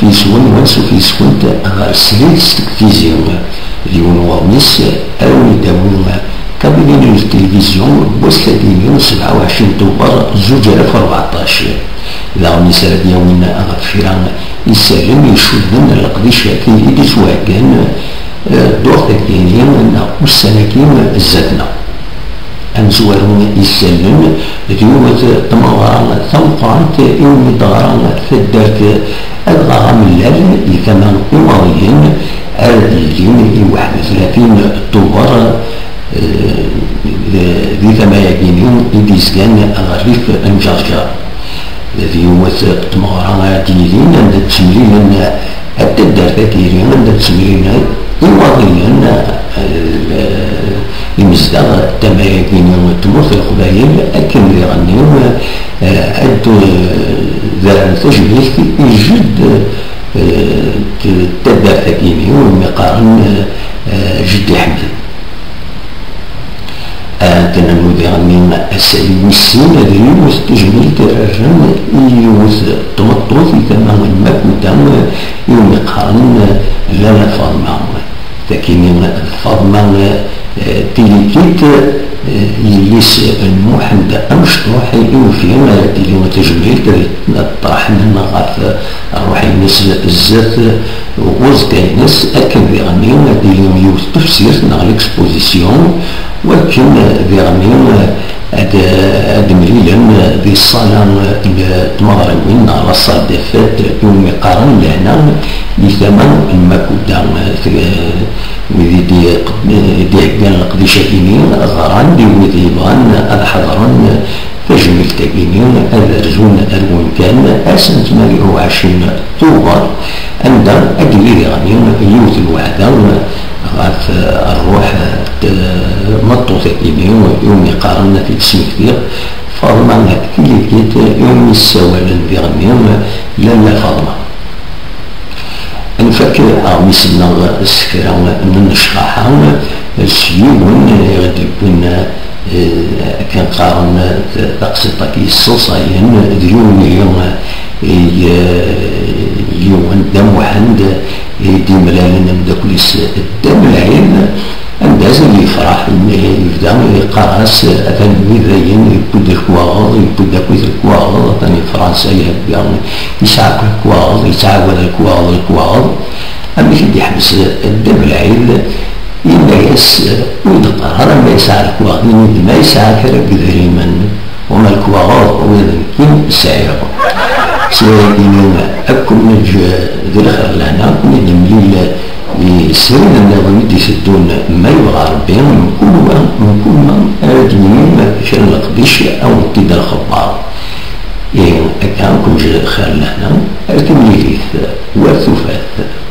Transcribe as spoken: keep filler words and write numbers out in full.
Yes-wen, wansu yes-went ɣer srid s tektizi d yiwen n weɣmis ara wen-d-tawi Kabili n Tilivizyu n wass-agi-nni sebɛa u ɛecrin Tubeṛ zuǧ alaf u rbeɛṭac. D aɣmis ara d-yawin ɣef kra isallen icudden leqdicat i d-ittwaheggan, eh, ddurt-agi-nni neɣ ussan-agi zdat-neɣ. Amezwaru n yisallen d yiwet n tmeɣra tameqqrant iwumi d-teɣra taddart, adɣaɣ amellal di tama n Iwaḍiyen ara d-yilin i waḥed u tlatin Tubeṛ, eh, di tama-agi-nni i d-yezgan ɣer rrif n Ǧerǧer. D yiwet n tmeɣra ara d-yilin anda ttemlilen, taddart-agi-nni anda ttemlilen Iwaḍiyen, eh, imezdaɣ tama-agi-nni n tmurt n Leqbayel, akken diɣen, eh, ad, eh, d-rren tajmilt i jedd, eh, t-, taddart-agi-nni, umi qqaren, eh, Jeddi Ḥmed. Ad d-nernu diɣen asalu wis sin, d yiwet n tejmilt ara rren i yiwet n tmeṭṭut i tama n Makuda, iwumi qqaren Lalla Faḍma. Takini d Faḍma, eh, Tilikit, eh, yelli-s n Muḥend amecṭuḥ, i ufi ara d-tili tejmilt ad ṭṭerḥen ɣef ṛṛuḥ-ines zdat uẓekka-ines, akken diɣen ad d-tili yiwet n tefsirt neɣ l'exposition, wakken diɣen ad, ad mlilen di ṣṣala n tmeɣriwin neɣ la salle des fêtes iwumi qqaren lehna di tama n Makuda, wid i d-, i d-iheggan leqdicat-agi-nni, ɣran i wid yebɣan ad ḥeḍren tajmilt-agi-nni, ad rzun ar wemkan, ass n tmanya u ɛecrin Tubeṛ, anda ad d-tili diɣen yiwet n lweɛda ɣef ṛṛuḥ n tmeṭṭut-agi-nni iwumi qqaren, ad t-id-smektiɣ, Faḍma Tilikit, iwumi ssawalen diɣen Lalla Faḍma. Ad nfak aɣmis-nneɣ s kra n nnecraḥa s yiwen i ɣ-d-yewwin, eh, akken qqaren, taqsiṭ-agi yesseḍsayen, d yiwen ihi, eh, yiwen Dda Muḥend i d-yemlalen ameddakel-is Dda Melɛid, anda azal yefreḥ, yebda yeqqar-as: "Atan wid dayen, yewwi-d lekwaɣeḍ, yewwi-d akkit lekwaɣeḍ, atan di Fransa ihegga, yesɛa akk lekwaɣeḍ, yettɛawad lekwaɣeḍ, lekwaɣeḍ." Amek i d-yeḥbes Dda Belɛid? Yenna-yas: "Ur d-qqar ara ma yesɛa lekwaɣeḍ, ini-d ma yesɛa kra n yedrimen, wama lekwaɣeḍ ula d nekkin sɛiɣ." S wayagi-nni akk neǧ d lxir lehna, akk i d-nemlil i srid nniḍen i d-iteddun, ma yebɣa Rebbi, mkul wa, mkul ma ara d-yinim kra n leqdic, ad wen-t-id-nxebber. Ihi akka, akk neǧ xir lehna, ar timlilit, war tufat.